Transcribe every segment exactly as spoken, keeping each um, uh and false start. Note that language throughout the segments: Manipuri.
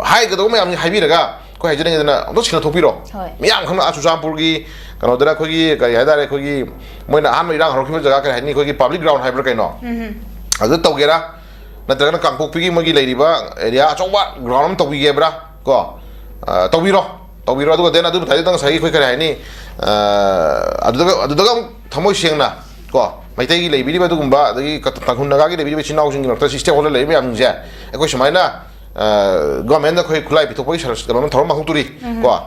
ꯍꯥꯏꯒꯗꯧꯕ ꯃꯌꯥꯝꯁꯤ ꯍꯥꯏꯕꯤꯔꯒ, ꯑꯩꯈꯣꯏ ꯍꯥꯏꯖꯅꯤꯡꯉꯤꯗꯅ ꯑꯝꯇ ꯁꯦꯡꯅ ꯊꯣꯛꯄꯤꯔꯣ꯫ ꯍꯣꯏ꯫ ꯃꯤꯌꯥꯝ ꯈꯪꯅ, ꯑꯥ, ꯆꯨꯔꯆꯥꯟꯄꯨꯔꯒꯤ ꯀꯩꯅꯣꯗꯔ, ꯑꯩꯈꯣꯏꯒꯤ ꯀꯔꯤ ꯍꯥꯏꯇꯥꯔꯦ, ꯑꯩꯈꯣꯏꯒꯤ ꯃꯣꯏꯅ ꯑꯍꯥꯟꯕ ꯏꯔꯥꯡ ꯍꯧꯔꯛꯈꯤꯕ ꯖꯒꯥ ꯀꯔꯤ ꯍꯥꯏꯅꯤ, ꯑꯩꯈꯣꯏꯒꯤ ꯄꯕ꯭ꯂꯤꯛ ꯒ꯭ꯔꯥꯎꯟ ꯍꯥꯏꯕ꯭ꯔꯥ ꯀꯩꯅꯣ, ꯑꯗꯨꯗ ꯇꯧꯒꯦꯔꯥ, ꯅꯠꯇ꯭ꯔꯒꯅ ꯀꯥꯡꯄꯣꯛꯄꯤꯒꯤ ꯃꯣꯏꯒꯤ ꯂꯩꯔꯤꯕ ꯑꯦꯔꯤꯌꯥ ꯑꯆꯧꯕ ꯒ꯭ꯔꯥꯎꯟ ꯑꯃ ꯇꯧꯕꯤꯒꯦꯕ꯭ꯔꯥ? ꯀꯣ, ꯑ, ꯇꯧꯕꯤꯔꯣ, ꯇꯧꯕꯤꯔꯣ꯫ ꯑꯗꯨꯒ then ꯑꯗꯨ ꯃꯊꯛꯇ ꯉꯁꯥꯏꯒꯤ ꯑꯩꯈꯣꯏ ꯀꯔꯤ ꯍꯥꯏꯅꯤ, ꯑ, ꯑꯗꯨꯗꯒ, ꯑꯗꯨꯗꯒ ꯑꯃꯨꯛ ꯊꯃꯣꯏ ꯁꯦꯡꯅ, ꯀꯣ, ꯃꯩꯇꯩꯒꯤ ꯂꯩꯕꯤꯔꯤꯕ ꯑꯗꯨꯒꯨꯝꯕ, ꯑꯗꯒꯤ ꯀ-, ꯇꯥꯡꯈꯨꯜ ꯅꯥꯒꯥꯒꯤ ꯂꯩꯕꯤꯔꯤꯕ ꯏꯆꯤꯟ ꯏꯅꯥꯎꯁꯤꯡꯒꯤ ꯃꯔꯛꯇ ꯁꯤ stakeholder ꯂꯩꯔꯤꯕ ꯃꯌꯥꯝꯁꯤꯡꯁꯦ ꯑꯩꯈꯣꯏ ꯁꯨꯃꯥꯏꯅ, ꯑ, ꯒꯣꯔꯃꯦꯟꯗ ꯑꯩꯈꯣꯏ ꯈꯨꯠꯂꯥꯏ ꯄꯤꯊꯣꯛꯄꯒꯤ ꯁꯔ-, ꯀꯩꯅꯣ ꯑꯃ ꯊꯧꯔꯝ ꯑꯃ ꯍꯧꯗꯣꯔꯤ, ꯀꯣ,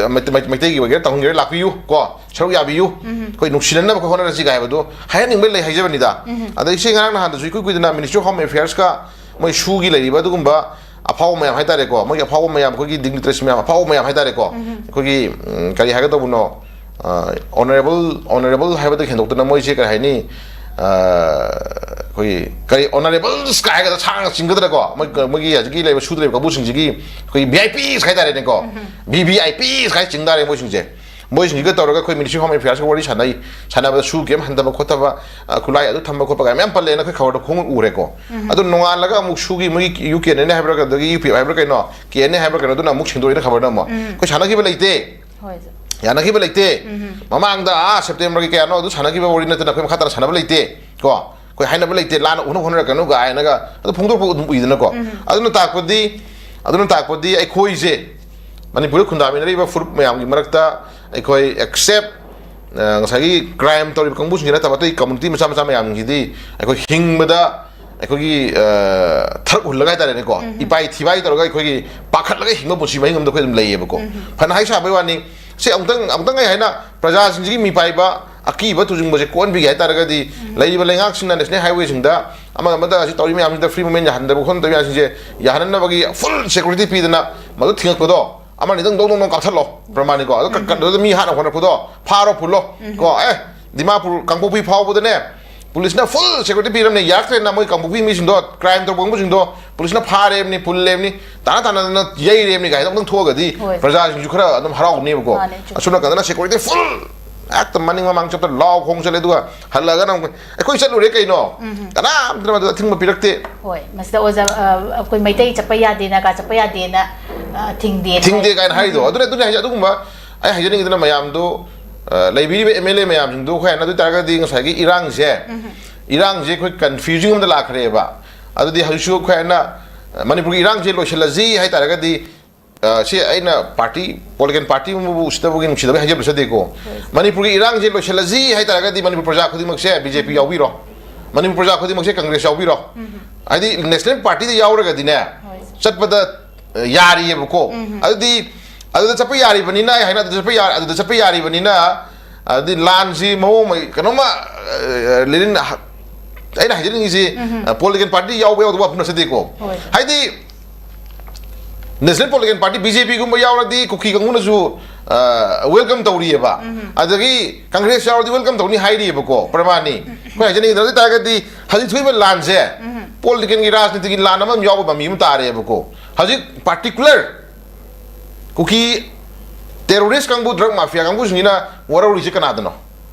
ꯃꯩ-, ꯃꯩ-, ꯃꯩꯇꯩꯒꯤ ꯑꯣꯏꯒꯦꯔꯥ ꯇꯥꯡꯈꯨꯜꯒꯤ ꯑꯣꯏꯒꯦꯔꯥ ꯂꯥꯛꯄꯤꯌꯨ, ꯀꯣ, ꯁꯔꯨꯛ ꯌꯥꯕꯤꯌꯨ, ꯑꯩꯈꯣꯏ ꯅꯨꯡꯁꯤꯅꯅꯕ ꯑꯩꯈꯣꯏ ꯍꯣꯠꯅꯔꯁꯤ ꯀꯥꯏ ꯍꯥꯏꯕꯗꯨ ꯍꯥꯏꯍꯟꯅꯤꯡꯕꯩ ꯂꯩ ꯍꯥꯏꯖꯕꯅꯤꯗ꯫ ꯑꯗꯩ ꯁꯤ ꯉꯔꯥꯡ ꯅꯍꯥꯟꯗꯁꯨ ꯏꯀꯨꯏ ꯀꯨꯏꯗꯅ Ministry of Home Affairsꯀ ꯃꯣꯏ ꯁꯨꯒꯤ ꯂꯩꯔꯤꯕ ꯑꯗꯨꯒꯨꯝꯕ ꯑꯐꯥꯎꯕ ꯃꯌꯥꯝ ꯍꯥꯏꯇꯥꯔꯦꯀꯣ, ꯃꯣꯏꯒꯤ ꯑꯐꯥꯎꯕ ꯃꯌꯥꯝ, ꯑꯩꯈꯣꯏꯒꯤ dignitaries ꯃꯌꯥꯝ, ꯑꯐꯥꯎꯕ ꯃꯌꯥꯝ ꯍꯥꯏꯇꯥꯔꯦꯀꯣ, ꯑꯩꯈꯣꯏꯒꯤ, ꯎꯝ, ꯀꯔꯤ ꯍꯥꯏꯒꯗꯧꯕꯅꯣ, ꯑ, honourable, honourable ꯍꯥꯏꯕꯗꯒꯤ ꯍꯦꯟꯗꯣꯛꯇꯅ ꯃꯣꯏꯁꯦ ꯀꯔꯤ ꯍꯥꯏꯅꯤ, ꯑ, ꯑꯩꯈꯣꯏꯒꯤ ꯀꯔꯤ honourables ꯀꯥꯏ ꯍꯥꯏꯒꯗ꯭ꯔꯥ, ꯁꯥꯡꯅ ꯆꯤꯡꯒꯗ꯭ꯔꯥꯀꯣ, ꯃꯣꯏ, ꯃꯣꯏꯒꯤ ꯍꯧꯖꯤꯛꯀꯤ ꯂꯩꯔꯤꯕ ꯁꯨꯗ ꯂꯩꯔꯤꯕ ꯀꯥꯡꯕꯨꯁꯤꯡꯁꯤꯒꯤ ꯑꯩꯈꯣꯏꯒꯤ V I Ps ꯍꯥꯏꯇꯥꯔꯦꯅꯦꯀꯣ, V V I Ps ꯍꯥꯏ ꯆꯤꯡ ꯇꯥꯔꯦ ꯃꯣꯏꯁꯤꯡꯁꯦ꯫ ꯃꯣꯏꯁꯤꯡꯁꯤꯒ ꯇꯧꯔꯒ ꯑꯩꯈꯣꯏ Ministry of Home Affairsꯀ ꯋꯥꯔꯤ ꯁꯥꯟꯅꯩ, ꯁꯥꯟꯅꯕꯗ ꯁꯨ ꯀꯩꯝ ꯍꯟꯊꯕ ꯈꯣꯠꯇꯕ, ꯑ, ꯈꯨꯠꯂꯥꯏ ꯑꯗꯨ ꯊꯝꯕ ꯈꯣꯠꯄ ꯀꯥꯏ ꯃꯌꯥꯝ ꯄꯜꯂꯦꯅ ꯑꯩꯈꯣꯏ ꯈꯕꯔꯗ ꯈꯣꯡ ꯎꯔꯦꯀꯣ꯫ ꯑꯗꯨ ꯅꯣꯡꯉꯥꯜꯂꯒ ꯑꯃꯨꯛ ꯁꯨꯒꯤ ꯃꯣꯏꯒꯤ U K N N ꯍꯥꯏꯕ꯭ꯔꯥ, ꯑꯗꯒꯤ U P F ꯍꯥꯏꯕ꯭ꯔꯥ ꯀꯩꯅꯣ, K N A ꯍꯥꯏꯕ꯭ꯔꯥ ꯀꯩꯅꯣ, ꯑꯗꯨꯅ ꯑꯃꯨꯛ ꯁꯦꯡꯗꯣꯛꯏꯅ ꯈꯕꯔꯗ ꯑꯃꯨꯛ꯫ ꯑꯩꯈꯣꯏ ꯁꯥꯟꯅꯈꯤꯕ ꯂꯩꯇꯦ꯫ ꯍꯣꯏ, ꯁꯥꯔ꯫ ꯌꯥꯅꯈꯤꯕ ꯂꯩꯇꯦ꯫ ꯃꯃꯥꯡꯗ, ꯑꯥ, Septemberꯒꯤ ꯀꯌꯥꯅꯣ ꯑꯗꯨ ꯁꯥꯟꯅꯈꯤꯕ ꯋꯥꯔꯤ ꯅꯠꯇꯅ ꯑꯩꯈꯣꯏ ꯃꯈꯥ ꯇꯥꯅ ꯁꯥꯟꯅꯕ ꯂꯩꯇꯦ꯫ ꯀꯣ, ꯑꯩꯈꯣꯏ ꯍꯥꯏꯅꯕ ꯂꯩꯇꯦ, ꯂꯥꯟꯅ ꯎꯅꯕ ꯍꯣꯠꯅꯔꯛꯀꯅꯨ ꯀꯥꯏꯅꯒ ꯑꯗꯨ ꯐꯣꯡꯗꯣꯔꯛꯄ ꯑꯗꯨꯝ ꯎꯏꯗꯅꯀꯣ꯫ ꯑꯗꯨꯅ ꯇꯥꯛꯄꯗꯤ, ꯑꯗꯨꯅ ꯇꯥꯛꯄꯗꯤ ꯑꯩꯈꯣꯏꯁꯦ ꯃꯅꯤꯄꯨꯔꯗ ꯈꯨꯟꯗꯥꯃꯤꯟꯅꯔꯤꯕ ꯐꯨꯔꯨꯞ ꯃꯌꯥꯝꯒꯤ ꯃꯔꯛꯇ ꯑꯩꯈꯣꯏ except, ꯑ, ꯉꯁꯥꯏꯒꯤ crime ꯇꯧꯔꯤꯕ ꯀꯥꯡꯕꯨꯁꯤꯡꯁꯤ ꯅꯠꯇꯕ ꯑꯇꯩ community ꯃꯆꯥ ꯃꯆꯥ ꯃꯌꯥꯝꯁꯤꯡꯁꯤꯗꯤ ꯑꯩꯈꯣꯏ ꯍꯤꯡꯕꯗ ꯑꯩꯈꯣꯏꯒꯤ, ꯑ, ꯊꯔꯛ ꯍꯨꯜꯂꯒ ꯍꯥꯏꯇꯥꯔꯦꯅꯦꯀꯣ, ꯏꯄꯥꯏ ꯊꯤꯕꯥꯏ ꯇꯧꯔꯒ ꯑꯩꯈꯣꯏꯒꯤ ꯄꯥꯈꯠꯂꯒ ꯍꯤꯡꯕ ꯄꯨꯟꯁꯤ ꯃꯍꯤꯡ ꯑꯃꯗ ꯑꯩꯈꯣꯏ ꯑꯗꯨꯝ ꯂꯩꯌꯦꯕꯀꯣ꯫ ꯐꯅ ꯍꯥꯏ ꯁꯥꯕꯩ ꯋꯥꯅꯤ, ꯁꯤ ꯑꯃꯨꯛꯇꯪ, ꯑꯃꯨꯛꯇꯪ ꯑꯩ ꯍꯥꯏꯅ ꯄ꯭ꯔꯖꯥꯁꯤꯡꯁꯤꯒꯤ ꯃꯤꯄꯥꯏꯕ ꯑꯀꯤꯕ ꯇꯨꯖꯨꯡꯕꯁꯦ ꯀꯣꯛꯍꯟꯕꯤꯒꯦ ꯍꯥꯏꯇꯥꯔꯒꯗꯤ, ꯂꯩꯔꯤꯕ ꯂꯩꯉꯥꯛꯁꯤꯡꯅ national highwayꯁꯤꯡꯗ ꯑꯃꯒ ꯑꯃꯗ ꯑꯁꯤ ꯇꯧꯔꯤ ꯃꯌꯥꯝꯁꯤꯗ free movement ꯌꯥꯍꯟꯗꯕ ꯈꯣꯠꯍꯟꯗꯕ ꯃꯌꯥꯝꯁꯤꯡꯁꯦ ꯌꯥꯍꯟꯅꯕꯒꯤ full security ꯄꯤꯗꯅ ꯃꯗꯨ ꯊꯤꯡꯉꯛꯄꯗꯣ, ꯑꯃꯅꯤꯗꯪ ꯗꯣꯡ ꯗꯣꯡ ꯗꯣꯡ ꯀꯥꯞꯊꯠꯂꯣ, ꯄ꯭ꯔꯃꯥꯅꯤꯀꯣ꯫ ꯑꯗꯨ ꯀ-, ꯀ-, ꯑꯗꯨꯗ ꯃꯤ ꯍꯥꯠꯅ ꯈꯣꯠꯅꯔꯛꯄꯗꯣ ꯐꯥꯔꯣ ꯐꯨꯜꯂꯣ꯫ ꯀꯣ, ꯑꯦ, ꯗꯤꯃꯥꯄꯨꯔ ꯀꯥꯡꯄꯣꯛꯄꯤ ꯐꯥꯎꯕꯗꯅꯦ ꯄꯨꯂꯤꯁꯅ full security ꯄꯤꯔꯝꯅꯦ, ꯌꯥꯔꯛꯇ꯭ꯔꯦꯅ ꯃꯣꯏ ꯀꯥꯡꯄꯣꯛꯄꯤ ꯃꯤꯁꯤꯡꯗꯣ, crime ꯇꯧꯕ ꯀꯥꯡꯕꯨꯁꯤꯡꯗꯣ ꯄꯨꯂꯤꯁꯅ ꯐꯥꯔꯦꯕꯅꯤ, ꯄꯨꯜꯂꯦꯕꯅꯤ, ꯇꯥꯅ ꯇꯥꯅꯗꯅ ꯌꯩꯔꯦꯕꯅꯤ ꯀꯥꯏꯅ ꯑꯃꯨꯛꯇꯪ ꯊꯣꯛꯑꯒꯗꯤ ꯍꯣꯏ꯫ ꯄ꯭ꯔꯖꯥꯁꯤꯡꯁꯨ ꯈꯔ ꯑꯗꯨꯝ ꯍꯔꯥꯎꯅꯦꯕꯀꯣ꯫ ꯃꯥꯅꯦ, ꯆꯨꯝꯃꯦ꯫ ꯑꯁꯣꯝ ꯅꯥꯀꯟꯗꯅ security full ꯍꯦꯛꯇ ꯃꯅꯤꯡ ꯃꯃꯥꯡ ꯆꯠꯄ ꯂꯥꯎ ꯈꯣꯡ ꯆꯠꯂꯦ꯫ ꯑꯗꯨꯒ ꯍꯜꯂꯛꯑꯒꯅ ꯑꯃꯨꯛ ꯑꯩꯈꯣꯏ ꯆꯠꯂꯨꯔꯦ ꯀꯩꯅꯣ, ꯀꯅꯥꯝꯇꯅ ꯃꯗꯨꯗ ꯑꯊꯤꯡꯕ ꯄꯤꯔꯛꯇꯦ꯫ ꯍꯣꯏ, ꯃꯁꯤꯗ ꯑꯣꯖꯥ, ꯑ, ꯑꯩꯈꯣꯏ ꯃꯩꯇꯩ ꯆꯠꯄ ꯌꯥꯗꯦ, ꯅꯥꯒꯥ ꯆꯠꯄ ꯌꯥꯗꯦꯅ, ꯑ, ꯊꯤꯡꯗꯦꯅ ꯊꯤꯡꯗꯦ ꯍꯥꯏ꯫ ꯀꯥꯏꯅ ꯍꯥꯏꯔꯤꯗꯣ꯫ ꯑꯗꯨꯅ ꯑꯗꯨꯅ ꯍꯥꯏꯁꯦ, ꯑꯗꯨꯒꯨꯝꯕ ꯑꯩ ꯍꯥꯏꯖꯅꯤꯡꯉꯤꯗꯨꯅ ꯃꯌꯥꯝꯗꯣ, ꯑ, ꯂꯩꯕꯤꯔꯤꯕ ꯑꯦꯝ ꯑꯦꯜ ꯑꯦ ꯃꯌꯥꯝꯁꯤꯡꯗꯣ ꯑꯩꯈꯣꯏ ꯍꯥꯏꯅ ꯑꯗꯨ ꯑꯣꯏ ꯇꯥꯔꯒꯗꯤ ꯉꯁꯥꯏꯒꯤ ꯏꯔꯥꯡꯁꯦ, ꯏꯔꯥꯡꯁꯦ ꯑꯩꯈꯣꯏ ꯀꯟꯐ꯭ꯌꯨꯖꯤꯡ ꯑꯃꯗ ꯂꯥꯛꯈ꯭ꯔꯦꯕ꯫ ꯑꯗꯨꯗꯤ ꯍꯧꯖꯤꯛꯁꯨ ꯑꯩꯈꯣꯏ ꯍꯥꯏꯅ, ꯑ, ꯃꯅꯤꯄꯨꯔꯒꯤ ꯏꯔꯥꯡꯁꯦ ꯂꯣꯏꯁꯤꯜꯂꯁꯤ ꯍꯥꯏ ꯇꯥꯔꯒꯗꯤ, ꯑ, ꯁꯤ ꯑꯩꯅ ꯄꯥꯔꯇꯤ, ꯄꯣꯂꯤꯇꯤꯀꯦꯜ ꯄꯥꯔꯇꯤ ꯑꯃꯕꯨ ꯎꯁꯤꯠꯇꯕꯒꯤ ꯅꯨꯡꯁꯤꯗꯕꯒꯤ ꯍꯥꯏꯖꯕꯁꯨ ꯅꯠꯇꯦꯀꯣ꯫ ꯃꯅꯤꯄꯨꯔꯒꯤ ꯏꯔꯥꯡꯁꯦ ꯂꯣꯏꯁꯤꯜꯂꯁꯤ ꯍꯥꯏ ꯇꯥꯔꯒꯗꯤ ꯃꯅꯤꯄꯨꯔ ꯄ꯭ꯔꯖꯥ ꯈꯨꯗꯤꯡꯃꯛꯁꯦ ꯕꯤ ꯖꯦ ꯄꯤ ꯌꯥꯎꯕꯤꯔꯣ, ꯃꯅꯤꯄꯨꯔ ꯄ꯭ꯔꯖꯥ ꯈꯨꯗꯤꯡꯃꯛꯁꯦ ꯀꯪꯒ꯭ꯔꯦꯁ ꯌꯥꯎꯕꯤꯔꯣ꯫ ꯍꯥꯏꯗꯤ ꯅꯦꯁꯅꯦꯜ ꯄꯥꯔꯇꯤꯗ ꯌꯥꯎꯔꯒꯗꯤꯅꯦ, ꯆꯠꯄꯗ, ꯑ, ꯌꯥꯔꯤꯑꯕꯀꯣ꯫ ꯑꯗꯨꯗꯤ ꯑꯗꯨꯗ ꯆꯠꯄ ꯌꯥꯔꯤꯕꯅꯤꯅ, ꯑꯩ ꯍꯥꯏꯅ ꯑꯗꯨꯗ ꯆꯠꯄ ꯌꯥ-, ꯑꯗꯨꯗ ꯆꯠꯄ ꯌꯥꯔꯤꯕꯅꯤꯅ, ꯑꯗꯨꯗꯤ ꯂꯥꯟꯁꯤ ꯃꯑꯣꯡ ꯑꯃ, ꯀꯩꯅꯣꯝꯃ, ꯑ, ꯂꯤꯔꯤꯟ ꯍ-, ꯑꯩꯅ ꯍꯥꯏꯖꯅꯤꯡꯉꯤꯁꯤ, ꯑ, ꯄꯣꯂꯤꯇꯤꯀꯦꯜ ꯄꯥꯔꯇꯤ ꯌꯥꯎꯕ ꯌꯥꯎꯗꯕ ꯋꯥꯐꯝ ꯅꯠꯆꯗꯦꯀꯣ꯫ ꯍꯣꯏ꯫ ꯍꯥꯏꯗꯤ national political party B J ꯄꯤꯒꯨꯝꯕ ꯌꯥꯎꯔꯗꯤ ꯀꯨꯀꯤ ꯀꯥꯡꯕꯨꯅꯁꯨ, ꯑ, ꯋꯦꯜꯀꯝ ꯇꯧꯔꯤꯑꯕ꯫ ꯑꯗꯒꯤ ꯀꯪꯒ꯭ꯔꯦꯁ ꯌꯥꯎꯔꯗꯤ ꯋꯦꯜꯀꯝ ꯇꯧꯅꯤ ꯍꯥꯏꯔꯤꯑꯕꯀꯣ꯫ ꯄ꯭ꯔꯃꯥꯅꯤ꯫ ꯑꯩꯈꯣꯏ ꯍꯥꯏꯖꯅꯤꯡꯉꯤꯗꯨꯅ ꯑꯗꯨ ꯑꯣꯏ ꯇꯥꯔꯒꯗꯤ ꯍꯧꯖꯤꯛ ꯊꯣꯛꯏꯕ ꯂꯥꯟꯁꯦ ꯄꯣꯂꯤꯇꯤꯀꯦꯜꯒꯤ, ꯔꯥꯖꯅꯤꯇꯤꯒꯤ ꯂꯥꯟ ꯑꯃ ꯌꯥꯎꯕ ꯃꯃꯤ ꯑꯃ ꯇꯥꯔꯦꯕꯀꯣ꯫ ꯍꯧꯖꯤꯛ ꯄꯥꯔꯇꯤꯀꯨꯂꯔ ꯀꯨꯀꯤ ꯇꯦꯔꯣꯔꯤꯁ ꯀꯥꯡꯕꯨ, ꯗ꯭ꯔꯒ ꯃꯥꯐꯤꯌꯥ ꯀꯥꯡꯕꯨꯁꯤꯡꯁꯤꯅ ꯋꯥꯔꯧꯔꯤꯁꯦ ꯀꯅꯥꯗꯅꯣ?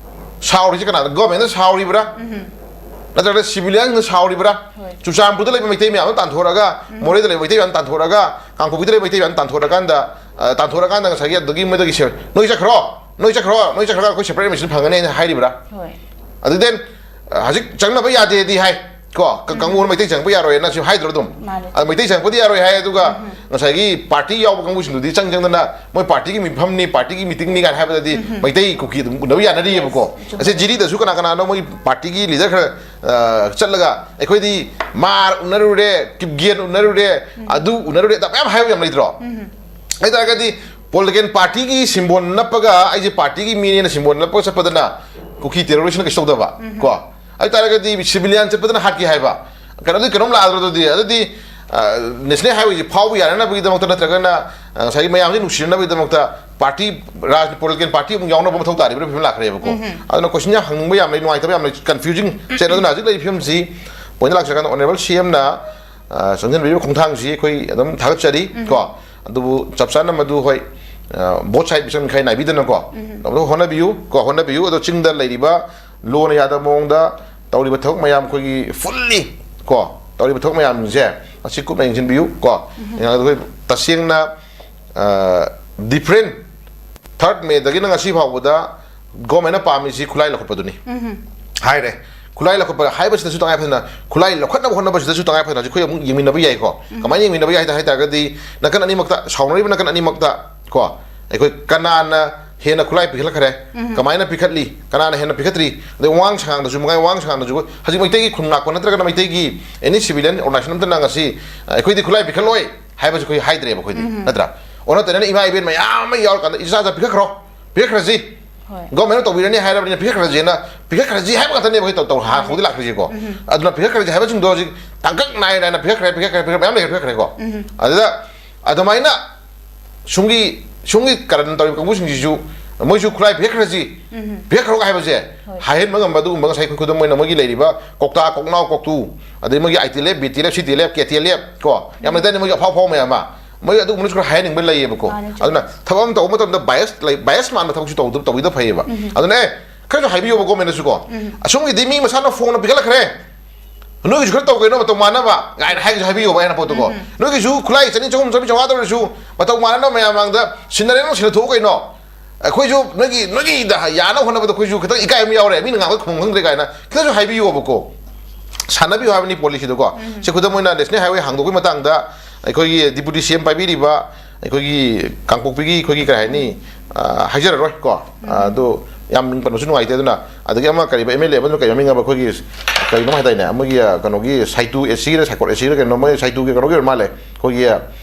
ꯁꯥꯎꯔꯤꯁꯦ ꯀꯅꯥꯗꯅꯣ? ꯒꯣꯔꯃꯦꯟꯅ ꯁꯥꯎꯔꯤꯕ꯭ꯔꯥ? ꯅꯠꯇ꯭ꯔꯒ ꯁꯤꯚꯤꯂꯤꯌꯟꯁꯤꯡꯅ ꯁꯥꯎꯔꯤꯕ꯭ꯔꯥ? ꯍꯣꯏ꯫ ꯆꯨꯔꯆꯥꯟꯄꯨꯔꯗ ꯂꯩꯕ ꯃꯩꯇꯩ ꯃꯌꯥꯝ ꯑꯃ ꯇꯥꯟꯊꯣꯔꯛꯑꯒ, ꯃꯣꯔꯦꯗ ꯂꯩꯕ ꯃꯩꯇꯩ ꯃꯌꯥꯝ ꯇꯥꯟꯊꯣꯔꯛꯑꯒ, ꯀꯥꯡꯄꯣꯛꯄꯤꯗ ꯂꯩꯕ ꯃꯩꯇꯩ ꯃꯌꯥꯝ ꯇꯥꯟꯊꯣꯔꯛꯑꯀꯥꯟꯗ, ꯑ, ꯇꯥꯟꯊꯣꯔꯛꯑꯀꯥꯟꯗ ꯉꯁꯥꯏꯒꯤ ꯑꯗꯨꯗꯒꯤ ꯃꯣꯏꯗꯒꯤ ꯁꯦ-, "ꯅꯣꯏ ꯆꯠꯈ꯭ꯔꯣ, ꯅꯣꯏ ꯆꯠꯈ꯭ꯔꯣ, ꯅꯣꯏ ꯆꯠꯈ꯭ꯔꯒ ꯑꯩꯈꯣꯏ ꯁꯦꯄꯔꯦꯠ ꯑꯦꯗꯃꯤꯅꯤꯁꯇ꯭ꯔꯦꯁꯟ ꯐꯪꯒꯅꯤ" ꯍꯥꯏꯅ ꯍꯥꯏꯔꯤꯕ꯭ꯔꯥ? ꯍꯣꯏ꯫ ꯑꯗꯨ then, ꯑ, ꯍꯧꯖꯤꯛ ꯆꯪꯅꯕ ꯌꯥꯗꯦꯗꯤ ꯍꯥꯏ ꯀꯣ, ꯀ-, ꯀꯥꯡꯕꯨꯅ ꯃꯩꯇꯩ ꯆꯪꯕ ꯌꯥꯔꯣꯏꯅ ꯁꯤ ꯍꯥꯏꯗ꯭ꯔꯣ ꯑꯗꯨꯝ? ꯃꯥꯅꯦ꯫ ꯑ, ꯃꯩꯇꯩ ꯆꯪꯉꯛꯄꯗꯤ ꯌꯥꯔꯣꯏ ꯍꯥꯏ, ꯑꯗꯨꯒ ꯉꯁꯥꯏꯒꯤ ꯄꯥꯔꯇꯤ ꯌꯥꯎꯕ ꯀꯥꯡꯕꯨꯁꯤꯡꯗꯨꯗꯤ ꯆꯪ ꯆꯪꯗꯅ ꯃꯣꯏ ꯄꯥꯔꯇꯤꯒꯤ ꯃꯤꯐꯝꯅꯤ, ꯄꯥꯔꯇꯤꯒꯤ ꯃꯤꯇꯤꯡꯅꯤ ꯀꯥꯏꯅ ꯍꯥꯏꯕꯗꯗꯤ ꯃꯩꯇꯩ ꯀꯨꯀꯤ ꯑꯗꯨꯝ ꯎꯅꯕ ꯌꯥꯅꯔꯤꯑꯕꯀꯣ꯫ ꯆꯨꯝꯃꯦ꯫ ꯑꯁꯤ ꯖꯤꯔꯤꯗꯁꯨ ꯀꯅꯥ ꯀꯅꯥꯅꯣ ꯃꯣꯏꯒꯤ ꯄꯥꯔꯇꯤꯒꯤ ꯂꯤꯗꯔ ꯈꯔ, ꯑ, ꯆꯠꯂꯒ ꯑꯩꯈꯣꯏꯗꯤ ꯃꯥꯔ ꯎꯅꯔꯨꯔꯦ, ꯀꯤꯞꯒꯦꯟ ꯎꯅꯔꯨꯔꯦ, ꯑꯗꯨ ꯎꯅꯔꯨꯔꯦ, ꯑꯗ ꯃꯌꯥꯝ ꯍꯥꯏꯕ ꯌꯥꯝ ꯂꯩꯇ꯭ꯔꯣ? ꯍꯥꯏ ꯇꯥꯔꯒꯗꯤ ꯄꯣꯂꯤꯇꯤꯀꯦꯜ ꯄꯥꯔꯇꯤꯒꯤ ꯁꯤꯝꯕꯣꯜ ꯅꯞꯄꯒ, ꯑꯩꯁꯦ ꯄꯥꯔꯇꯤꯒꯤ ꯃꯤꯅꯦꯅ ꯁꯤꯝꯕꯣꯜ ꯅꯞꯄꯒ ꯆꯠꯄꯗꯅ ꯀꯨꯀꯤ ꯇꯦꯔꯣꯔꯤꯁꯅ ꯀꯩꯁꯨ ꯇꯧꯗꯕ ꯀꯣ꯫ ꯍꯥꯏ ꯇꯥꯔꯒꯗꯤ ꯁꯤꯚꯤꯂꯤꯌꯟ ꯆꯠꯄꯗꯅ ꯍꯥꯠꯀꯦ ꯍꯥꯏꯕ, ꯀꯩꯅꯣꯗꯤ ꯀꯩꯅꯣꯝ ꯂꯥꯛꯑꯗ꯭ꯔꯣ? ꯑꯗꯨꯗꯤ, ꯑꯗꯨꯗꯤ, ꯑ, ꯅꯦꯁꯅꯦꯜ ꯍꯥꯏꯋꯦꯁꯤ ꯐꯥꯎꯕ ꯌꯥꯅꯅꯕꯒꯤꯗꯃꯛꯇ ꯅꯠꯇ꯭ꯔꯒꯅ, ꯑ, ꯉꯁꯥꯏꯒꯤ ꯃꯌꯥꯝꯁꯤ ꯅꯨꯡꯁꯤꯅꯅꯕꯒꯤꯗꯃꯛꯇ ꯄꯥꯔꯇꯤ, ꯔꯥꯖ-, ꯄꯣꯂꯤꯇꯤꯀꯦꯜ ꯄꯥꯔꯇꯤ ꯑꯃꯨꯛ ꯌꯥꯎꯅꯕ ꯃꯊꯧ ꯇꯥꯔꯤꯕ꯭ꯔꯥ ꯐꯤꯕꯝ ꯂꯥꯛꯈ꯭ꯔꯦꯕꯀꯣ꯫ ꯑꯗꯨꯅ ꯀꯣꯏꯁꯟ ꯌꯥꯝ ꯍꯪꯅꯤꯡꯕ ꯌꯥꯝ ꯂꯩ, ꯅꯨꯡꯉꯥꯏꯇꯕ ꯌꯥꯝ ꯂꯩ, ꯀꯟꯐ꯭ꯌꯨꯖꯤꯡ ꯆꯠꯂꯦ꯫ ꯑꯗꯨꯅ ꯍꯧꯖꯤꯛ ꯂꯩꯔꯤꯕ ꯐꯤꯕꯝꯁꯤ ꯄꯣꯏꯟꯗ ꯂꯥꯛꯆꯔꯀꯥꯟꯗ ꯑꯣꯅꯔꯦꯕꯜ ꯁꯤ ꯑꯦꯝꯅ, ꯑ, ꯆꯪꯁꯤꯟꯕꯤꯔꯤꯕ ꯈꯣꯡꯊꯥꯡꯁꯤ ꯑꯩꯈꯣꯏ ꯑꯗꯨꯝ ꯊꯥꯒꯠꯆꯔꯤ ꯀꯣ꯫ ꯑꯗꯨꯕꯨ ꯆꯞ ꯆꯥꯅ ꯃꯗꯨ ꯍꯣꯏ, ꯕꯣꯠ ꯁꯥꯏꯠ ꯃꯤꯆꯪ ꯃꯤꯈꯥꯏ ꯅꯥꯏꯕꯤꯗꯅꯀꯣ, ꯇꯧꯅꯕ ꯍꯣꯠꯅꯕꯤꯌꯨ ꯀꯣ, ꯍꯣꯠꯅꯕꯤꯌꯨ꯫ ꯑꯗꯣ ꯆꯤꯡꯗ ꯂꯩꯔꯤꯕ ꯂꯣꯅ ꯌꯥꯗꯕ ꯃꯑꯣꯡꯗ ꯇꯧꯔꯤꯕ ꯊꯕꯛ ꯃꯌꯥꯝ, ꯑꯩꯈꯣꯏꯒꯤ ꯐꯨꯜꯂꯤ ꯀꯣ, ꯇꯧꯔꯤꯕ ꯊꯕꯛ ꯃꯌꯥꯝꯁꯦ ꯑꯁꯤ ꯀꯨꯞꯅ ꯌꯦꯡꯁꯤꯟꯕꯤꯌꯨ ꯀꯣ꯫ ꯑꯩꯈꯣꯏ ꯇꯁꯦꯡꯅ ꯗꯤꯐ꯭ꯔꯦꯟ ꯊꯥꯔꯠ ꯃꯦꯗꯒꯤꯅ ꯉꯁꯤ ꯐꯥꯎꯕꯗ ꯒꯣꯔꯃꯦꯟꯅ ꯄꯥꯝꯃꯤꯁꯤ ꯈꯨꯠꯂꯥꯏ ꯂꯧꯈꯠꯄꯗꯨꯅꯤ꯫ ꯍꯥꯏꯔꯦ꯫ ꯈꯨꯠꯂꯥꯏ ꯂꯧꯈꯠꯄ ꯍꯥꯏꯕꯁꯤꯗꯁꯨ ꯇꯉꯥꯏ ꯐꯗꯅ ꯈꯨꯠꯂꯥꯏ ꯂꯧꯈꯠꯅꯕ ꯍꯣꯠꯅꯕꯁꯤꯗꯁꯨ ꯇꯉꯥꯏ ꯐꯗꯅ ꯑꯩꯈꯣꯏ ꯑꯃꯨꯛ ꯌꯦꯡꯃꯤꯟꯅꯕ ꯌꯥꯏꯀꯣ꯫ ꯀꯃꯥꯏꯅ ꯌꯦꯡꯃꯤꯟꯅꯕ ꯌꯥꯏ ꯍꯥꯏ ꯇꯥꯔꯒꯗꯤ, ꯅꯥꯀꯟ ꯑꯅꯤꯃꯛꯇ, ꯁꯥꯎꯅꯔꯤꯕ ꯅꯥꯀꯟ ꯑꯅꯤꯃꯛꯇ ꯀꯣ, ꯑꯩꯈꯣꯏ ꯀꯅꯥꯅ ꯍꯦꯟꯅ ꯈꯨꯠꯂꯥꯏ ꯄꯤꯈꯠꯂꯛꯈ꯭ꯔꯦ, ꯀꯃꯥꯏꯅ ꯄꯤꯈꯠꯂꯤ, ꯀꯅꯥꯅ ꯍꯦꯟꯅ ꯄꯤꯈꯠꯇ꯭ꯔꯤ, ꯑꯗꯩ ꯋꯥꯉꯥꯡ ꯁꯉꯥꯡꯗꯁꯨ ꯃꯉꯥꯏ, ꯋꯥꯉꯥꯡ ꯁꯉꯥꯡꯗꯁꯨ ꯍꯧꯖꯤꯛ ꯃꯩꯇꯩꯒꯤ ꯈꯨꯟ ꯂꯥꯛꯄ ꯅꯠꯇ꯭ꯔꯒꯅ ꯃꯩꯇꯩꯒꯤ ꯑꯦꯅꯤ ꯁꯤꯚꯤꯂꯤꯌꯟ ꯑꯣꯔꯒꯅꯥꯏꯖꯦꯁꯟ ꯑꯝꯇꯅ ꯉꯁꯤ ꯑꯩꯈꯣꯏꯗꯤ ꯈꯨꯠꯂꯥꯏ ꯄꯤꯈꯠꯂꯣꯏ ꯍꯥꯏꯕꯁꯦ ꯑꯩꯈꯣꯏ ꯍꯥꯏꯗ꯭ꯔꯦꯕ꯫ ꯑꯩꯈꯣꯏꯗꯤ ꯅꯠꯇ꯭ꯔꯥ? ꯑꯣꯟꯅ ꯇꯩꯅꯅ ꯏꯃꯥ ꯏꯕꯦꯟ ꯃꯌꯥꯝ ꯑꯃ ꯌꯥꯎꯔꯀꯥꯟꯗ ꯏꯆꯥ ꯏꯆꯥ ꯄꯤꯈꯠꯈ꯭ꯔꯣ, ꯄꯤꯈꯠꯈ꯭ꯔꯁꯤ, ꯍꯣꯏ꯫ ꯒꯣꯔꯃꯦꯟꯅ ꯇꯧꯕꯤꯔꯅꯤ ꯍꯥꯏꯔꯕꯅꯤꯅ ꯄꯤꯈꯠꯈ꯭ꯔꯁꯦꯅ ꯄꯤꯈꯠꯈ꯭ꯔꯁꯤ ꯍꯥꯏꯕ ꯉꯥꯛꯇꯅꯦꯕ ꯑꯩꯈꯣꯏ ꯇꯧ-, ꯇꯧ-, ꯍꯥꯟꯅ ꯍꯧꯗꯤ ꯂꯥꯛꯈ꯭ꯔꯤꯁꯤꯀꯣ꯫ ꯑꯗꯨꯅ ꯄꯤꯈꯠꯈ꯭ꯔꯁꯤ ꯍꯥꯏꯕꯁꯤꯡꯗꯣ ꯍꯧꯖꯤꯛ ꯇꯥꯡꯀꯛ ꯅꯥꯏ ꯅꯥꯏꯅ ꯄꯤꯈꯠꯈ꯭ꯔꯦ, ꯄꯤꯈꯠꯈ꯭ꯔꯦ, ꯄꯤꯈꯠꯈ꯭ꯔꯦ, ꯃꯌꯥꯝ ꯂꯩꯈ꯭ꯔꯦ, ꯄꯤꯈꯠꯈ꯭ꯔꯦꯀꯣ꯫ ꯑꯗꯨꯗ ꯑꯗꯨꯃꯥꯏꯅ ꯁꯨꯝꯒꯤ, ꯁꯨꯝꯒꯤ ꯀꯔꯟ ꯇꯧꯔꯤꯕ ꯀꯥꯡꯕꯨꯁꯤꯡꯁꯤꯁꯨ ꯃꯣꯏꯁꯨ ꯈꯨꯠꯂꯥꯏ ꯄꯤꯈꯠꯈ꯭ꯔꯁꯤ, ꯄꯤꯈꯠꯈ꯭ꯔꯣ ꯍꯥꯏꯕꯁꯦ ꯍꯣꯏ꯫ ꯍꯥꯏꯍꯟꯕ ꯉꯝꯕ ꯑꯗꯨꯒꯨꯝꯕ ꯉꯁꯥꯏ ꯑꯩꯈꯣꯏ ꯈꯨꯗꯝ ꯑꯣꯏꯅ ꯃꯣꯏꯒꯤ ꯂꯩꯔꯤꯕ ꯀꯧꯇꯥ, ꯀꯣꯛꯅꯥꯎ, ꯀꯣꯛꯇꯨ, ꯑꯗꯩ ꯃꯣꯏꯒꯤ I T L F, B T L F, C T L F, K T L F ꯀꯣ, ꯌꯥꯝ ꯂꯩꯗꯥꯏꯅꯦ ꯃꯣꯏꯒꯤ ꯑꯐꯥꯎ ꯑꯐꯥꯎ ꯃꯌꯥꯝ ꯑꯃ꯫ ꯃꯣꯏ ꯑꯗꯨꯒꯨꯝꯕꯁꯨ ꯈꯔ ꯍꯥꯏꯍꯟꯅꯤꯡꯕ ꯂꯩꯌꯦꯕꯀꯣ꯫ ꯃꯥꯅꯦ, ꯆꯨꯝꯃꯦ꯫ ꯑꯗꯨꯅ ꯊꯕꯛ ꯑꯃ ꯇꯧꯕ ꯃꯇꯝꯗ ꯕꯥꯏꯁ ꯂꯩ, ꯕꯥꯏꯁ ꯃꯥꯟꯕ ꯊꯕꯛꯁꯨ ꯇꯧꯗ-, ꯇꯧꯕꯤꯗ ꯐꯩꯌꯦꯕ꯫ ꯑꯗꯨꯅ ꯑꯦ, ꯈꯔꯁꯨ ꯍꯥꯏꯕꯤꯌꯣꯕ ꯒꯣꯔꯃꯦꯟꯗꯁꯨ ꯀꯣ꯫ ꯑꯁꯣꯝꯒꯤꯗꯤ ꯃꯤ ꯃꯁꯥꯅ ꯐꯣꯟꯅ ꯄꯤꯈꯠꯂꯛꯈ꯭ꯔꯦ, ꯅꯣꯏꯒꯤꯁꯨ ꯈꯔ ꯇꯧ ꯀꯩꯅꯣ, ꯃꯇꯧ ꯃꯥꯟꯅꯕ ꯀꯥꯏꯅ ꯍꯥꯏꯒꯤꯁꯨ ꯍꯥꯏꯕꯤꯌꯣꯕ ꯑꯩꯅ ꯄꯣꯠꯇꯨꯀꯣ꯫ ꯅꯣꯏꯒꯤꯁꯨ ꯈꯨꯠꯂꯥꯏ ꯆꯅꯤ, ꯆꯍꯨꯝ, ꯆꯥꯃꯔꯤ, ꯆꯥꯝꯃꯉꯥ ꯇꯧꯔꯁꯨ ꯃꯇꯧ ꯃꯥꯟꯅꯅꯕ ꯃꯌꯥꯝ ꯃꯥꯡꯗ ꯁꯤꯟꯅꯔꯦ, ꯅꯪ ꯁꯤꯟꯅꯊꯣꯛꯎ ꯀꯩꯅꯣ꯫ ꯑꯩꯈꯣꯏꯁꯨ ꯅꯣꯏꯒꯤ, ꯅꯣꯏꯒꯤꯗ ꯌꯥꯅꯕ ꯍꯣꯠꯅꯕꯗ ꯑꯩꯈꯣꯏꯁꯨ ꯈꯤꯇꯪ ꯏꯀꯥꯏ ꯑꯃ ꯌꯥꯎꯔꯦ, ꯃꯤꯅ ꯉꯥꯡꯕ ꯈꯨꯝ ꯈꯪꯗ꯭ꯔꯦ ꯀꯥꯏꯅ ꯈꯤꯇꯪꯁꯨ ꯍꯥꯏꯕꯤꯌꯣꯕꯀꯣ꯫ ꯁꯥꯟꯅꯕꯤꯌꯨ ꯍꯥꯏꯕꯅꯤ ꯄꯣꯂꯤꯁꯤꯗꯀꯣ꯫ ꯁꯤ ꯈꯨꯗꯝ ꯑꯣꯏꯅ ꯅꯦꯁꯅꯦꯜ ꯍꯥꯏꯋꯦ ꯍꯥꯡꯗꯣꯛꯄꯒꯤ ꯃꯇꯥꯡꯗ ꯑꯩꯈꯣꯏꯒꯤ ꯗꯤꯄꯨꯇꯤ ꯁꯤ ꯑꯦꯝ ꯄꯥꯏꯕꯤꯔꯤꯕ ꯑꯩꯈꯣꯏꯒꯤ ꯀꯥꯡꯄꯣꯛꯄꯤꯒꯤ ꯑꯩꯈꯣꯏꯒꯤ ꯀꯔꯤ ꯍꯥꯏꯅꯤ, ꯑ, ꯍꯥꯏꯖꯔꯔꯣꯏ ꯀꯣ꯫ ꯑ, ꯑꯗꯨ ꯌꯥꯝ ꯃꯤꯡ ꯄꯟꯕꯁꯨ ꯅꯨꯡꯉꯥꯏꯇꯦ꯫ ꯑꯗꯨꯅ ꯑꯗꯒꯤ ꯑꯃ ꯀꯔꯤꯕ ꯑꯦꯝ ꯑꯦꯜ ꯑꯦ ꯑꯃꯗꯨꯅ ꯀꯔꯤ ꯃꯃꯤꯡ ꯑꯃ ꯑꯩꯈꯣꯏꯒꯤ ꯀꯔꯤꯅꯣ ꯍꯥꯏꯗꯥꯏꯅꯦ, ꯃꯣꯏꯒꯤ, ꯑ, ꯀꯩꯅꯣꯒꯤ ꯁꯥꯏꯇꯨ ꯑꯦ ꯁꯤꯔ ꯁꯥꯏꯀꯣꯠ ꯑꯦ ꯁꯤꯔ ꯀꯩꯅꯣ, ꯃꯣꯏ ꯁꯥꯏꯇꯨꯒꯤ ꯀꯩꯅꯣꯒꯤ ꯑꯣꯏꯔ ꯃꯥꯜꯂꯦ, ꯑꯩꯈꯣꯏꯒꯤ,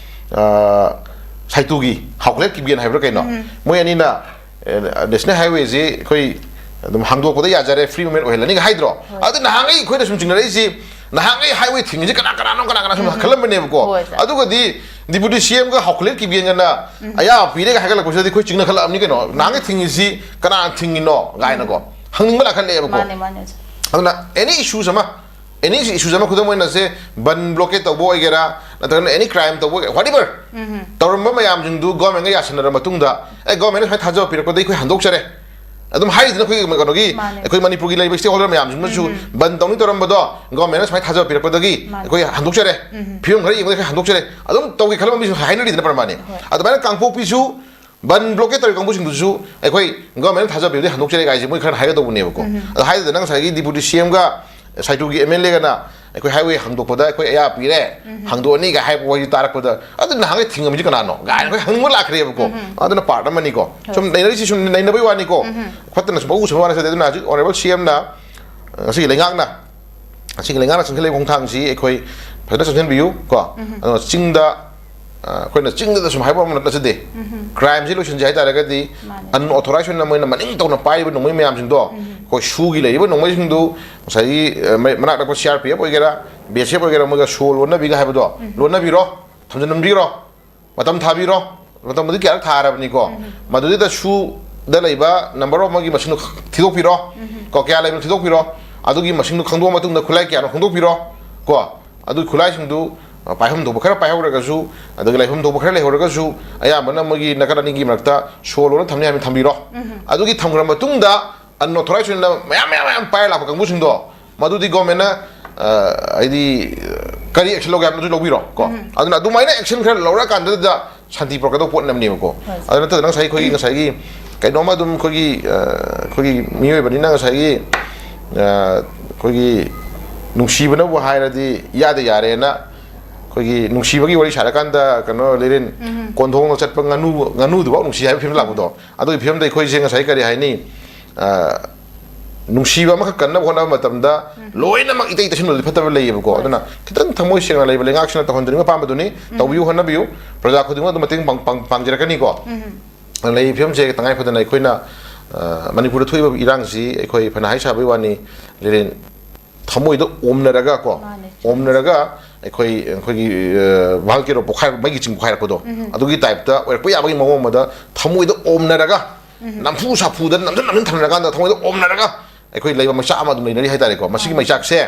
ꯑ, ꯁꯥꯏꯇꯨꯒꯤ ꯍꯥꯎꯈꯂꯦꯠ ꯀꯤꯞꯒꯦꯟ ꯍꯥꯏꯕ꯭ꯔꯥ ꯀꯩꯅꯣ, ꯃꯣꯏ ꯑꯅꯤꯅ, ꯑꯦ, ꯅꯦꯁꯅꯦꯜ ꯍꯥꯏꯋꯦꯁꯤ ꯑꯩꯈꯣꯏ ꯑꯗꯨꯝ ꯍꯥꯡꯗꯣꯛꯄꯗ ꯌꯥꯖꯔꯦ, ꯐ꯭ꯔꯤ ꯃꯨꯚꯃꯦꯟ ꯑꯣꯏꯍꯜꯂꯅꯤꯒ ꯍꯥꯏꯗ꯭ꯔꯣ? ꯍꯣꯏ꯫ ꯑꯗꯨ ꯅꯍꯥꯟꯉꯩ ꯑꯩꯈꯣꯏꯅ ꯁꯨꯝ ꯆꯤꯡꯅꯔꯛꯏꯁꯤ, ꯅꯍꯥꯟꯉꯩ ꯍꯥꯏꯋꯦ ꯊꯤꯡꯉꯤꯁꯤ ꯀꯅꯥ ꯀꯅꯥꯅꯣ, ꯀꯅꯥ ꯀꯅꯥ ꯁꯨꯝ ꯈꯜꯂꯝꯕꯅꯦꯕꯀꯣ꯫ ꯍꯣꯏ, ꯁꯥꯔ꯫ ꯑꯗꯨꯒꯗꯤ ꯗꯤꯄꯨꯇꯤ ꯁꯤ ꯑꯦꯝꯒ ꯍꯥꯎꯈꯂꯦꯠ ꯀꯤꯞꯒꯦꯟꯒꯅ ꯑꯌꯥꯕ ꯄꯤꯔꯦꯒ ꯍꯥꯏꯒꯠꯂꯛꯄꯁꯤꯗꯗꯤ ꯑꯩꯈꯣꯏ ꯆꯤꯡꯅꯈꯠꯂꯛꯑꯕꯅꯤ ꯀꯩꯅꯣ꯫ ꯅꯍꯥꯟꯉꯩ ꯊꯤꯡꯉꯤꯁꯤ ꯀꯅꯥꯅ ꯊꯤꯡꯉꯤꯅꯣ ꯀꯥꯏꯅꯀꯣ ꯍꯪꯅꯤꯡꯕ ꯂꯥꯛꯈꯠꯂꯛꯑꯦꯕꯀꯣ꯫ ꯃꯥꯅꯦ, ꯃꯥꯅꯦ, ꯑꯣꯖꯥ꯫ ꯑꯗꯨꯅ ꯑꯦꯅꯤ ꯏꯁꯨꯁ ꯑꯃ ꯑꯦꯅꯤ ꯏꯁꯨꯁ ꯑꯃ, ꯈꯨꯗꯝ ꯑꯣꯏꯅ ꯁꯦ, ꯕꯟ ꯕ꯭ꯂꯣꯀꯦꯠ ꯇꯧꯕ ꯑꯣꯏꯒꯦꯔꯥ, ꯅꯠꯇ꯭ꯔꯒꯅ ꯑꯦꯅꯤ ꯀ꯭ꯔꯥꯏꯝ ꯇꯧꯕ ꯑꯣꯏꯒꯦꯔꯥ, ꯋꯥꯠ ꯑꯦꯚꯔ, ꯇꯧꯔꯝꯕ ꯃꯌꯥꯝꯁꯤꯡꯗꯨ ꯒꯣꯔꯃꯦꯟꯒ ꯌꯥꯁꯟꯅꯔ ꯃꯇꯨꯡꯗ, ꯑꯦ, ꯒꯣꯔꯃꯦꯟꯅ ꯁꯨꯃꯥꯏꯅ ꯊꯥꯖꯕ ꯄꯤꯔꯛꯄꯗꯒꯤ ꯑꯩꯈꯣꯏ ꯍꯟꯗꯣꯛꯆꯔꯦ꯫ ꯑꯗꯨꯝ ꯍꯥꯏꯔꯤꯗꯅ ꯑꯩꯈꯣꯏꯒꯤ ꯀꯩꯅꯣꯒꯤ, ꯃꯥꯅꯦ꯫ ꯑꯩꯈꯣꯏ ꯃꯅꯤꯄꯨꯔꯒꯤ ꯂꯩꯔꯤꯕ ꯁ꯭ꯇꯦꯛ ꯍꯣꯜꯗꯔ ꯃꯌꯥꯝꯁꯤꯡꯅꯁꯨ, ꯕꯟ ꯇꯧꯅꯤ ꯇꯧꯔꯝꯕꯗꯣ ꯒꯣꯔꯃꯦꯟꯅ ꯁꯨꯃꯥꯏꯅ ꯊꯥꯖꯕ ꯄꯤꯔꯛꯄꯗꯒꯤ, ꯃꯥꯅꯦ꯫ ꯑꯩꯈꯣꯏ ꯍꯟꯗꯣꯛꯆꯔꯦ꯫ ꯐꯤꯕꯝ ꯈꯔ ꯌꯦꯡꯕꯗ ꯑꯩꯈꯣꯏ ꯍꯟꯗꯣꯛꯆꯔꯦ꯫ ꯑꯗꯨꯝ ꯇꯧꯒꯦ ꯈꯜꯂꯝꯕ ꯃꯤꯁꯨ ꯍꯥꯏꯅꯔꯤꯗꯅ ꯄ꯭ꯔꯃꯥꯅꯤ꯫ ꯍꯣꯏ꯫ ꯑꯗꯨꯃꯥꯏꯅ ꯀꯥꯡꯄꯣꯛꯄꯤꯁꯨ ꯕꯟ ꯕ꯭ꯂꯣꯀꯦꯠ ꯇꯧꯔꯤ ꯀꯥꯡꯕꯨꯁꯤꯡꯗꯨꯁꯨ ꯑꯩꯈꯣꯏ ꯒꯣꯔꯃꯦꯟꯅ ꯊꯥꯖꯕꯤꯕꯗꯤ ꯍꯟꯗꯣꯛꯆꯔꯦ ꯀꯥꯏꯁꯦ ꯃꯣꯏ ꯈꯔꯅ ꯍꯥꯏꯒꯗꯧꯕꯅꯦꯕꯀꯣ꯫ ꯑꯗꯣ ꯍꯥꯏꯗꯅ ꯉꯁꯥꯏꯒꯤ ꯗꯤꯄꯨꯇꯤ ꯁꯤ ꯑꯦꯝꯒ ꯁꯥꯏꯇꯨꯒꯤ ꯑꯦꯝ ꯑꯦꯜ ꯑꯦꯒꯅ ꯑꯩꯈꯣꯏ ꯍꯥꯏꯋꯦ ꯍꯥꯡꯗꯣꯛꯄꯗ ꯑꯩꯈꯣꯏ ꯑꯌꯥ ꯄꯤꯔꯦ, ꯍꯥꯡꯗꯣꯛꯑꯅꯤ ꯀꯥꯏ ꯍꯥꯏꯕ ꯋꯥꯍꯩꯗꯨ ꯇꯥꯔꯛꯄꯗ, "ꯑꯗꯨ ꯅꯍꯥꯟꯒꯩ ꯊꯤꯡꯉꯝꯃꯤꯁꯤ ꯀꯅꯥꯅꯣ?" ꯀꯥꯏꯅ ꯑꯩꯈꯣꯏ ꯍꯪꯅꯤꯡꯕ ꯂꯥꯛꯈ꯭ꯔꯦꯕꯀꯣ꯫ ꯑꯗꯨꯅ ꯄꯥꯔꯠ ꯑꯃꯅꯤꯀꯣ꯫ ꯁꯨꯝ ꯅꯩꯅꯔꯤꯁꯤ ꯁꯨꯝ ꯅꯩꯅꯕꯩ ꯋꯥꯅꯤꯀꯣ꯫ ꯐꯠꯇꯅ ꯁꯨꯝ ꯎꯁꯟꯕ ꯋꯥ ꯅꯠꯆꯗꯦ꯫ ꯑꯗꯨꯅ ꯍꯧꯖꯤꯛ ꯑꯣꯅꯔꯦꯕꯜ ꯁꯤ ꯑꯦꯝꯅ, ꯉꯁꯤꯒꯤ ꯂꯩꯉꯥꯛꯅ ꯁꯤꯒꯤ ꯂꯩꯉꯥꯛꯅ ꯆꯪꯁꯤꯜꯂꯛꯏꯕ ꯈꯣꯡꯊꯥꯡꯁꯤ ꯑꯩꯈꯣꯏ ꯐꯖꯅ ꯆꯪꯁꯤꯟꯕꯤꯌꯨ ꯀꯣ꯫ ꯑꯗꯨꯒ ꯆꯤꯡꯗ, ꯑ, ꯑꯩꯈꯣꯏꯅ ꯆꯤꯡꯗꯗ ꯁꯨꯝ ꯍꯥꯏꯕ ꯑꯃ ꯅꯠꯆꯗꯦ꯫ ꯀ꯭ꯔꯥꯏꯝꯁꯤ ꯂꯣꯏꯁꯤꯟꯁꯦ ꯍꯥꯏ ꯇꯥꯔꯒꯗꯤ, ꯃꯥꯅꯦ꯫ ꯑꯟꯑꯣꯊꯣꯔꯥꯏꯖ ꯑꯣꯏꯅ ꯃꯣꯏꯅ ꯃꯅꯤꯡ ꯇꯧꯅ ꯄꯥꯏꯔꯤꯕ ꯅꯣꯡꯃꯩ ꯃꯌꯥꯝꯁꯤꯡꯗꯣ, ꯑꯩꯈꯣꯏ ꯁꯨꯒꯤ ꯂꯩꯔꯤꯕ ꯅꯣꯡꯃꯩꯁꯤꯡꯗꯨ ꯉꯁꯥꯏꯒꯤ, ꯑ, ꯃ-, ꯃꯅꯥꯛ ꯅꯛꯄ ꯁꯤ ꯑꯥꯔ ꯄꯤ ꯑꯦꯐ ꯑꯣꯏꯒꯦꯔꯥ, ꯕꯤ ꯑꯦꯁ ꯑꯦꯐ ꯑꯣꯏꯒꯦꯔꯥ, ꯃꯣꯏꯒ ꯁꯣ ꯂꯣꯟꯅꯕꯤꯒ ꯍꯥꯏꯕꯗꯣ, ꯂꯣꯟꯅꯕꯤꯔꯣ, ꯊꯝꯖꯤꯟꯕꯤꯔꯣ꯫ ꯃꯇꯝ ꯊꯥꯕꯤꯔꯣ꯫ ꯃꯇꯝꯕꯨꯗꯤ ꯀꯌꯥꯔꯛ ꯊꯥꯔꯕꯅꯤꯀꯣ꯫ ꯃꯗꯨꯗꯩꯗ ꯁꯨꯗ ꯂꯩꯕ ꯅꯝꯕꯔ ꯑꯃꯒꯤ ꯃꯁꯤꯡꯗꯣ ꯊꯤꯗꯣꯛꯄꯤꯔꯣ꯫ ꯀꯣ, ꯀꯌꯥ ꯂꯩꯕꯅꯣ ꯊꯤꯗꯣꯛꯄꯤꯔꯣ꯫ ꯑꯗꯨꯒꯤ ꯃꯁꯤꯡꯗꯣ ꯈꯪꯗꯣꯛꯑ ꯃꯇꯨꯡꯗ ꯈꯨꯠꯂꯥꯏ ꯀꯌꯥꯅꯣ ꯈꯪꯗꯣꯛꯄꯤꯔꯣ꯫ ꯀꯣ, ꯑꯗꯨꯒꯤ ꯈꯨꯠꯂꯥꯏꯁꯤꯡꯗꯨ, ꯑ, ꯄꯥꯏꯐꯝ ꯊꯣꯛꯄ ꯈꯔ ꯄꯥꯏꯍꯧꯔꯒꯁꯨ, ꯑꯗꯨꯒ ꯂꯩꯐꯝ ꯊꯣꯛꯄ ꯈꯔ ꯂꯩꯍꯧꯔꯒꯁꯨ, ꯑꯌꯥꯝꯕꯅ ꯃꯣꯏꯒꯤ ꯅꯥꯀꯟ ꯑꯅꯤꯒꯤ ꯃꯔꯛꯇ ꯁꯣ ꯂꯣꯟꯅ ꯊꯝꯅꯤ ꯍꯥꯏꯕꯅꯤ, ꯊꯝꯕꯤꯔꯣ꯫ ꯑꯗꯨꯒꯤ ꯊꯝꯈ꯭ꯔ ꯃꯇꯨꯡꯗ, ꯑꯟꯑꯣꯊꯣꯔꯥꯏꯖ ꯑꯣꯏꯅ ꯃꯌꯥꯝ, ꯃꯌꯥꯝ, ꯃꯌꯥꯝ ꯄꯥꯏꯔ ꯂꯥꯛꯄ ꯀꯥꯡꯕꯨꯁꯤꯡꯗꯣ, ꯃꯗꯨꯗꯤ ꯒꯣꯔꯃꯦꯟꯅ, ꯑ, ꯍꯥꯏꯗꯤ, ꯀꯔꯤ ꯑꯦꯛꯁꯟ ꯂꯧꯒꯦ ꯍꯥꯏꯕꯗꯨꯁꯨ ꯂꯧꯕꯤꯔꯣ ꯀꯣ꯫ ꯑꯗꯨꯅ ꯑꯗꯨꯃꯥꯏꯅ ꯑꯦꯛꯁꯟ ꯈꯔ ꯂꯧꯔꯀꯥꯟꯗꯗ ꯁꯥꯟꯇꯤ ꯄꯨꯔꯛꯀꯗꯧꯕ ꯄꯣꯠ ꯑꯃꯅꯦꯕꯀꯣ꯫ ꯍꯣꯏ꯫ ꯑꯗꯨ ꯅꯠꯇꯗꯅ ꯉꯁꯥꯏ ꯑꯩꯈꯣꯏꯒꯤ, ꯉꯁꯥꯏꯒꯤ ꯀꯩꯅꯣꯝꯃ ꯑꯗꯨꯝ ꯑꯩꯈꯣꯏꯒꯤ, ꯑ, ꯑꯩꯈꯣꯏꯒꯤ ꯃꯤꯑꯣꯏꯕꯅꯤꯅ ꯉꯁꯥꯏꯒꯤ, ꯑ, ꯑꯩꯈꯣꯏꯒꯤ ꯅꯨꯡꯁꯤꯕꯅꯕꯨ ꯍꯥꯏꯔꯗꯤ ꯏꯌꯥꯗ ꯌꯥꯔꯦꯅ, ꯑꯩꯈꯣꯏꯒꯤ ꯅꯨꯡꯁꯤꯕꯒꯤ ꯋꯥꯔꯤ ꯁꯥꯔꯀꯥꯟꯗ ꯀꯩꯅꯣ ꯂꯩꯔꯦꯟ, ꯀꯣꯟꯊꯣꯡꯗ ꯆꯠꯄ ꯉꯥꯅꯨ, ꯉꯥꯅꯨꯗꯨꯐꯥꯎ ꯅꯨꯡꯁꯤ ꯍꯥꯏꯕ ꯐꯤꯂꯝ ꯂꯥꯛꯄꯗꯣ, ꯑꯗꯨꯒꯤ ꯐꯤꯂꯝꯗ ꯑꯩꯈꯣꯏꯁꯦ ꯉꯁꯥꯏ ꯀꯔꯤ ꯍꯥꯏꯅꯤ, ꯑ, ꯅꯨꯡꯁꯤꯕ ꯑꯃꯈꯛ ꯀꯟꯅꯕ ꯍꯣꯠꯅꯕ ꯃꯇꯝꯗ ꯂꯣꯏꯅꯃꯛ ꯏꯇꯩ ꯇꯩꯁꯤꯟꯕꯗꯨꯗꯤ ꯐꯠꯇꯕ ꯂꯩꯌꯦꯕꯀꯣ꯫ ꯍꯣꯏ꯫ ꯑꯗꯨꯅ ꯈꯤꯇꯪ ꯊꯃꯣꯏ ꯁꯦꯡꯅ ꯂꯩꯕ ꯂꯩꯉꯥꯛꯁꯤꯅ ꯇꯧꯍꯟꯖꯅꯤꯡꯕ ꯑꯄꯥꯝꯕꯗꯨꯅꯤ꯫ ꯇꯧꯕꯤꯌꯨ, ꯍꯣꯠꯅꯕꯤꯌꯨ꯫ ꯄ꯭ꯔꯖꯥ ꯈꯨꯗꯤꯡꯃꯛ ꯑꯗꯨꯝ ꯃꯇꯦꯡ ꯄꯥꯡ-, ꯄꯥꯡ-, ꯄꯥꯡꯖꯔꯛꯀꯅꯤꯀꯣ꯫ ꯂꯩꯔꯤꯕ ꯐꯤꯕꯝꯁꯦ ꯇꯉꯥꯏ ꯐꯗꯅ ꯑꯩꯈꯣꯏꯅ, ꯑ, ꯃꯅꯤꯄꯨꯔꯗ ꯊꯣꯛꯏꯕ ꯏꯔꯥꯡꯁꯤ ꯑꯩꯈꯣꯏ ꯐꯅ ꯍꯥꯏ ꯁꯥꯕꯒꯤ ꯋꯥꯅꯤ, ꯂꯩꯔꯦꯟ, ꯊꯃꯣꯏꯗ ꯑꯣꯝꯅꯔꯒ ꯀꯣ, ꯃꯥꯅꯦ꯫ ꯑꯣꯝꯅꯔꯒ ꯑꯩꯈꯣꯏ, ꯑꯩꯈꯣꯏꯒꯤ, ꯑ, ꯚꯥꯜꯀꯦꯅꯣ ꯄꯣꯛꯈꯥꯏ-, ꯃꯩꯒꯤ ꯆꯤꯡ ꯄꯣꯛꯈꯥꯏꯔꯛꯄꯗꯣ, ꯑꯗꯨꯒꯤ ꯇꯥꯏꯞꯇ ꯑꯣꯏꯔꯛꯄ ꯌꯥꯕꯒꯤ ꯃꯑꯣꯡ ꯑꯃꯗ ꯊꯃꯣꯏꯗ ꯑꯣꯝꯅꯔꯒ, ꯅꯝꯐꯨ ꯁꯥꯐꯨꯗ ꯅꯝꯖꯟ ꯅꯝꯖꯟ ꯊꯝꯅꯔꯀꯥꯟꯗ ꯊꯃꯣꯏꯗ ꯑꯣꯝꯅꯔꯒ ꯑꯩꯈꯣꯏ ꯂꯩꯕ ꯃꯩꯆꯥꯛ ꯑꯃ ꯑꯗꯨꯝ ꯂꯩꯅꯔꯤ ꯍꯥꯏꯇꯥꯔꯦꯀꯣ꯫ ꯃꯁꯤꯒꯤ ꯃꯩꯆꯥꯛꯁꯦ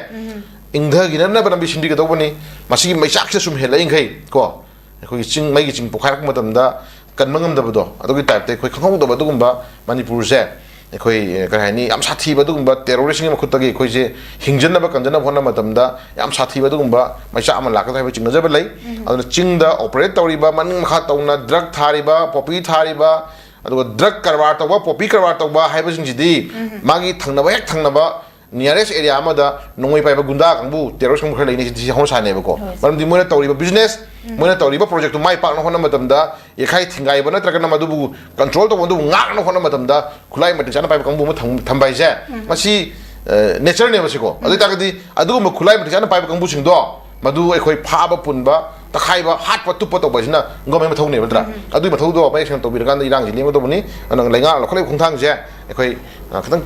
ꯏꯪꯊꯈꯤꯅꯅꯕ ꯂꯝꯕꯤ ꯁꯤꯟꯕꯤꯒꯗꯧꯕꯅꯤ꯫ ꯃꯁꯤꯒꯤ ꯃꯩꯆꯥꯛꯁꯦ ꯁꯨꯝ ꯍꯦꯜꯂꯛꯏꯈꯩ ꯀꯣ, ꯑꯩꯈꯣꯏꯒꯤ ꯆꯤꯡ, ꯃꯩꯒꯤ ꯆꯤꯡ ꯄꯣꯛꯈꯥꯏꯔꯛꯄ ꯃꯇꯝꯗ ꯀꯟꯕ ꯉꯝꯗꯕꯗꯣ, ꯑꯗꯨꯒꯤ ꯇꯥꯏꯞꯇ ꯑꯩꯈꯣꯏ ꯈꯪꯍꯧꯗꯕ ꯑꯗꯨꯒꯨꯝꯕ ꯃꯅꯤꯄꯨꯔꯁꯦ ꯑꯩꯈꯣꯏ, ꯑꯦ, ꯀꯔꯤ ꯍꯥꯏꯅꯤ, ꯌꯥꯝ ꯁꯥꯊꯤꯕ ꯑꯗꯨꯒꯨꯝꯕ ꯇꯦꯔꯣꯔꯤꯁꯁꯤꯡꯒꯤ ꯃꯈꯨꯠꯇꯒꯤ ꯑꯩꯈꯣꯏꯁꯦ ꯍꯤꯡꯖꯟꯅꯕ ꯀꯟꯖꯟꯅꯕ ꯍꯣꯠꯅꯕ ꯃꯇꯝꯗ ꯌꯥꯝ ꯁꯥꯊꯤꯕ ꯑꯗꯨꯒꯨꯝꯕ ꯃꯩꯆꯥꯛ ꯑꯃ ꯂꯥꯛꯀꯗ꯭ꯔꯥ ꯍꯥꯏꯕ ꯆꯤꯡꯅꯖꯕ ꯂꯩ꯫ ꯑꯗꯨꯅ ꯆꯤꯡꯗ ꯑꯣꯄꯔꯦꯠ ꯇꯧꯔꯤꯕ, ꯃꯅꯤꯡ ꯃꯈꯥ ꯇꯧꯅ ꯗ꯭ꯔꯒ ꯊꯥꯔꯤꯕ, ꯄꯣꯄꯤ ꯊꯥꯔꯤꯕ, ꯑꯗꯨꯒ ꯗ꯭ꯔꯒ ꯀꯔꯕꯥꯔ ꯇꯧꯕ, ꯄꯣꯄꯤ ꯀꯔꯕꯥꯔ ꯇꯧꯕ ꯍꯥꯏꯕꯁꯤꯡꯁꯤꯗꯤ ꯃꯥꯒꯤ ꯊꯪꯅꯕ, ꯍꯦꯛ ꯊꯪꯅꯕ nearest area ꯑꯃꯗ ꯅꯣꯡꯃꯩ ꯄꯥꯏꯕ ꯒꯨꯟꯗꯥ ꯀꯥꯡꯕꯨ, ꯇꯦꯔꯣꯔꯤꯁ ꯀꯥꯡꯕꯨ ꯈꯔ ꯂꯩꯅꯩ, ꯁꯤꯗꯤ ꯍꯧꯅ ꯁꯥꯅꯦꯕꯀꯣ꯫ ꯍꯣꯏ꯫ ꯃꯔꯝꯗꯤ ꯃꯣꯏꯅ ꯇꯧꯔꯤꯕ ꯕꯤꯖꯤꯅꯦꯁ, ꯃꯣꯏꯅ ꯇꯧꯔꯤꯕ ꯄ꯭ꯔꯣꯖꯦꯛꯇꯨ ꯃꯥꯏ ꯄꯥꯛꯅ ꯍꯣꯠꯅꯕ ꯃꯇꯝꯗ, ꯌꯩꯈꯥꯏ ꯊꯤꯡꯒꯥꯏꯕ ꯅꯠꯇ꯭ꯔꯒꯅ ꯃꯗꯨꯕꯨ ꯀꯟꯇ꯭ꯔꯣꯜ ꯇꯧꯕ, ꯑꯗꯨꯕꯨ ꯉꯥꯛꯅ ꯍꯣꯠꯅꯕ ꯃꯇꯝꯗ ꯈꯨꯠꯂꯥꯏ ꯃꯇꯤꯛ ꯆꯥꯅ ꯄꯥꯏꯕ ꯀꯥꯡꯕꯨ ꯑꯃ ꯊꯝ-, ꯊꯝꯕ ꯍꯥꯏꯁꯦ, ꯃꯁꯤ, ꯑ, ꯅꯦꯆꯔꯅꯦꯕ ꯁꯤꯀꯣ꯫ ꯑꯗꯨ ꯑꯣꯏꯇꯥꯔꯒꯗꯤ ꯑꯗꯨꯒꯨꯝꯕ ꯈꯨꯠꯂꯥꯏ ꯃꯇꯤꯛ ꯆꯥꯅ ꯄꯥꯏꯕ ꯀꯥꯡꯕꯨꯁꯤꯡꯗꯣ, ꯃꯗꯨ ꯑꯩꯈꯣꯏ ꯐꯥꯕ, ꯄꯨꯟꯕ, ꯇꯛꯈꯥꯏꯕ, ꯍꯥꯠꯄ, ꯇꯨꯞꯄ ꯇꯧꯕ ꯍꯥꯏꯁꯤꯅ ꯒꯣꯔꯃꯦꯟ ꯃꯊꯧꯅꯦꯕ, ꯅꯠꯇ꯭ꯔꯥ? ꯑꯗꯨꯒꯤ ꯃꯊꯧꯗꯣ ꯃꯌꯦꯛ ꯁꯦꯡꯅ ꯇꯧꯕꯤꯔꯀꯥꯟꯗ ꯏꯔꯥꯡꯁꯤ ꯂꯦꯡꯒꯗꯧꯕꯅꯤ꯫ ꯑꯗꯨꯅ ꯂꯩꯉꯥꯛꯅ ꯂꯧꯈꯠꯂꯤꯕ ꯈꯣꯡꯊꯥꯡꯁꯦ ꯑꯩꯈꯣꯏ, ꯑ, ꯈꯤꯇꯪ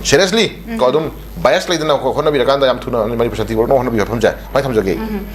ꯁꯦꯔꯤꯌꯁꯂꯤ ꯀꯣ, ꯑꯗꯨꯝ ꯕꯥꯏꯁ ꯂꯩꯗꯅ ꯍꯣꯠꯅꯕꯤꯔꯀꯥꯟꯗ ꯌꯥꯝ ꯊꯨꯅ ꯃꯅꯤꯄꯨꯔ ꯁꯥꯟꯇꯤ ꯄꯨꯔꯛꯅꯕ ꯍꯣꯠꯅꯕꯤꯌꯨ ꯍꯥꯏꯕ ꯋꯥꯐꯝꯁꯦ ꯃꯥꯏ ꯊꯝꯖꯒꯦ꯫